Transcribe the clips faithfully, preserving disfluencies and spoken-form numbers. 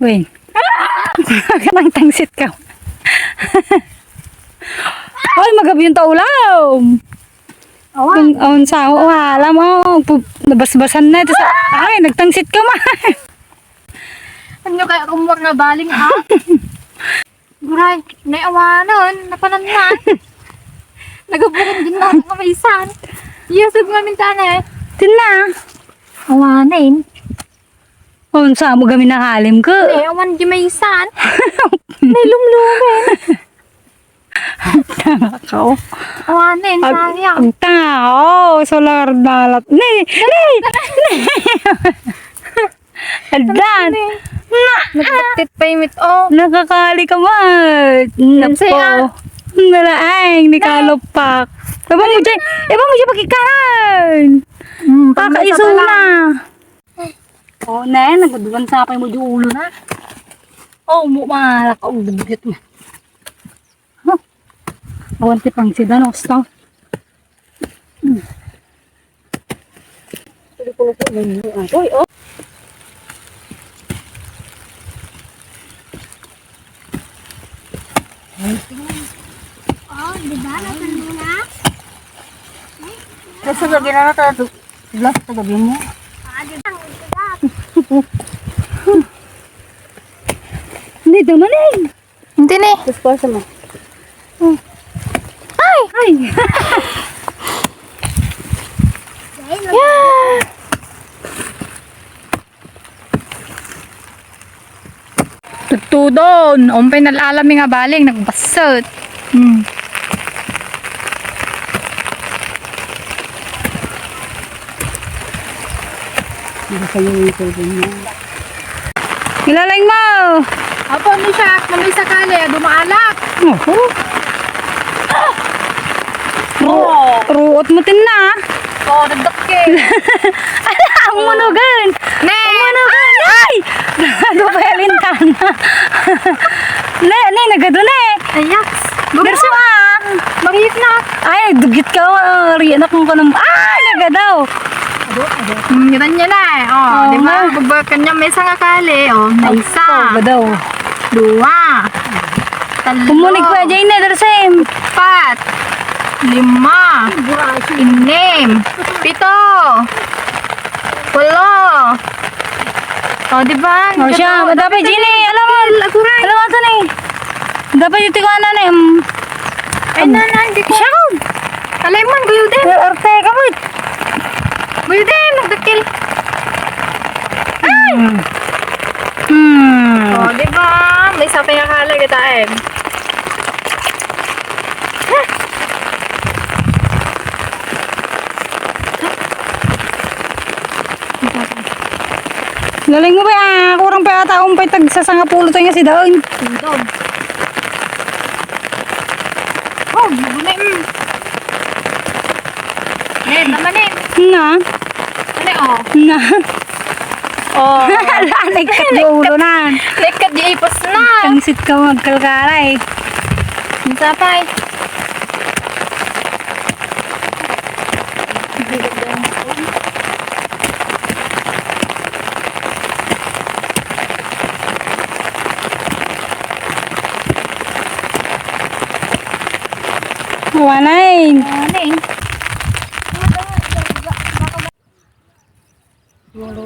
Uy. Nangtangsit ka. Ay, magabi yung taulaw. Awan. Ang, ang sa, oh, alam mo, pu-, nabasbasan na ito sa, ay, nagtangsit ka man. Ano kaya kung mga baling, ah? Guray, naiawanan, napanan na. Nagabukan din na ako kamaisan. Yusuf nga mintana eh. Tin na. Awanin. Unsa mo gamin nakalim ko? Naiawan di maisan. Nailumlumen. Tanga ka, oh. Awanin, sayang. Ang tanga, oh. Solar dalat. Ni, ni, ni. Adan. Na, nagbatit pa yung mit-, oh. Nakakali ka ba? Napo. Nalaang, ni Kalopak. Iba mo dyan, iba mo dyan pagkikanan. Hmm, pagkaiso na. Oh, na, nagduduan sa pa mo dyan ulo na. Oh, mo, malak, oh, dugyot na. Huh? Awan ti pang sida, no, gusto. Hmm. Uy, oh. Oh, di ba? Nasa luna? Kasi lagi na nata-, glass ta gabi mo. Ah, di ba? Hindi naman eh. Hindi ni. Disposal mo. Oh. Ay! Ay! Yeah! Tutudon. Umpay nalalam nga baling, nagbasset. Hmm. Hindi kayo yung cellphone niya. Ilaling mo! Apo, ano siya? Kung may sakali, dumaalak. Oho. Ru-, Oo. Ruot mo tin na. Oo, nagdakkel. Ala, ang munugan! Ne! Ang munugan! Ay! Ano ba yung lintana? Ne, ne, nagado ne. Ayak. Berso, ah. Mariit na. Ay, dugit ka, ah, riyan akong kanam-, ah, nagadaw. Hmm, kita niya na eh. Oh, oo, di ba? Nga. Pagbakan niya, may isang akali. Oh, may isa. Ay, oh, gadaw. Dua. Talo. Kumunik ko, Jane, the same. Pat. Lima. Inim. Pito. Walo. Oh, di ba? Oh, siya. Dapat, Jane, alam mo. Aguray. Alam mo, ito na eh. Dapat yung tikuan na, eh. Ay, na, na, hindi ko. Siya ko. Alay man, guyo din. Ay, arte ka, wait. Guyo din, nagdakil. Ay! Hmm. Hmm. Oh, di ba? May isa pa yung akala kita, eh. Galing mo ba, ah? Kurang pa ata akong pay tagsasangapulo tayo nga si Daon. Daon. Oh, guna, mm. Eh, naman eh. Na? Ano, oh? Na? Oh. Ala, nagkat di ulo na. Nagkat di ipos na. Tangsit ka magkalkara eh. Ang sapay. Wanain. Wanain.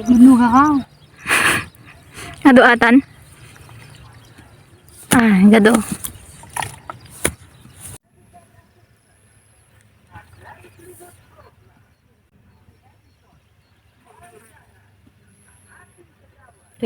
Buno ka ka. Adu atan. Ah, gado.